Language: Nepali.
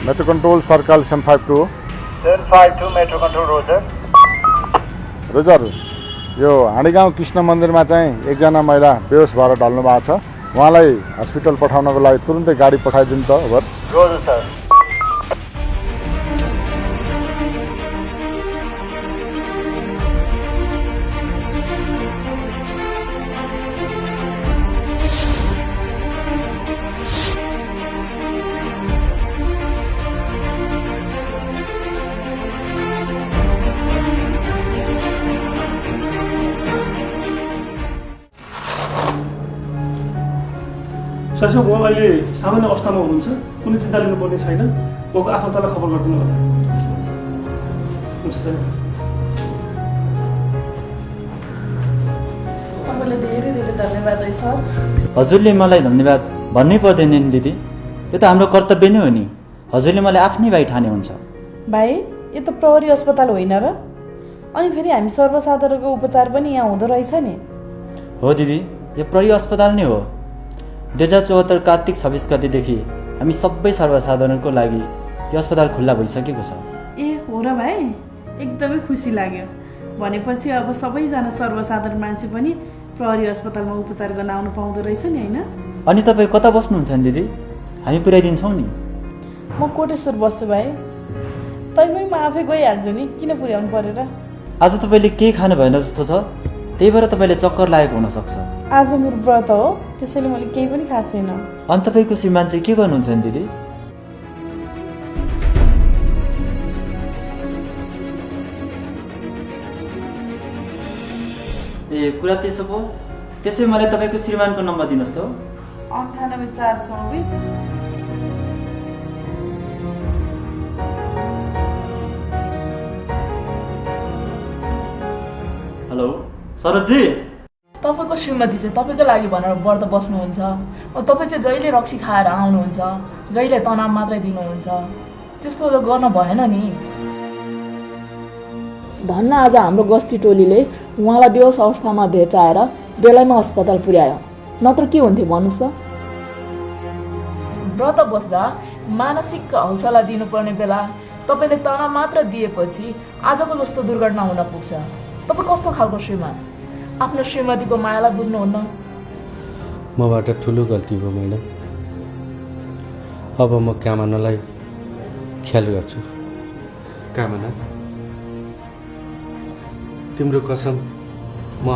Metro Control Circle 752. 752 Metro Control Roger. Roger यो हाँडीगाउँ कृष्ण मन्दिरमा चाहिँ एकजना महिला बेहोस भएर ढल्नु भएको छ। उहाँलाई हस्पिटल पठाउनको लागि तुरुन्तै गाडी पठाइदिनु त। ओभर। Roger, sir. साथै उहाँ अहिले सामान्य अवस्थामा हुनुहुन्छ, कुनै चिन्ता लिनुपर्ने छैन। उहाँको आफन्तलाई खबर गरिदिनु होला। हुन्छ सर। तपाईँलाई धेरै धेरै धन्यवाद है सर। हजुरले मलाई धन्यवाद भन्नै पर्दैन नि दिदी, यो त हाम्रो कर्तव्य नै हो नि। हजुरले मलाई आफ्नै भाइ ठाने हुन्छ। भाइ, यो त प्रहरी अस्पताल होइन र? अनि फेरि हामी सर्वसाधारणको उपचार पनि यहाँ हुँदो रहेछ नि। हो दिदी, यो प्रहरी अस्पताल नै हो। 2074 कार्तिक 26 गतेदेखि हामी सबै सर्वसाधारणको लागि यो अस्पताल खुल्ला भइसकेको छ। ए हो र भाइ, एकदमै खुसी लाग्यो। भनेपछि अब सबैजना सर्वसाधारण मान्छे पनि प्रहरी अस्पतालमा उपचार गर्न आउनु पाउँदो रहेछ नि, होइन? अनि तपाईँ कता बस्नुहुन्छ नि दिदी? हामी पुर्याइदिन्छौँ नि। म कोटेश्वर बस्छु भाइ। तैपनि म आफै गइहाल्छु नि, किन पुर्याउनु पर्यो र? आज तपाईँले केही खानु भएन जस्तो छ, त्यही भएर तपाईँले चक्कर लागेको हुनसक्छ। आज मेरो व्रत हो, त्यसैले मैले केही पनि खाएको छैन। अनि तपाईँको श्रीमान चाहिँ के गर्नुहुन्छ नि दिदी? ए कुरा त्यसो पो, त्यसै मलाई तपाईँको श्रीमानको नम्बर दिनुहोस् त। 98424। हेलो सरोजी। तपाईँको श्रीमती चाहिँ तपाईँको लागि भनेर व्रत बस्नुहुन्छ। तपाईँ चाहिँ जहिले रक्सी खाएर आउनुहुन्छ, जहिले तनाव मात्रै दिनुहुन्छ। त्यस्तो त गर्न भएन नि। धन्न आज हाम्रो गस्ती टोलीले उहाँलाई बेहोस अवस्थामा भेटाएर बेलैमा अस्पताल पुर्यायो, नत्र के हुन्थ्यो भन्नुहोस् त। व्रत बस्दा मानसिक हौसला दिनुपर्ने बेला तपाईँले तनाव मात्र दिएपछि आजको जस्तो दुर्घटना हुन पुग्छ। तपाईँ कस्तो खालको श्रीमान? आफ्नो श्रीमतीको मायालाई बुझ्नुहुन्न। मबाट ठुलो गल्ती भयो म्याडम। अब म कामनालाई ख्याल गर्छु। कामना, तिम्रो कसम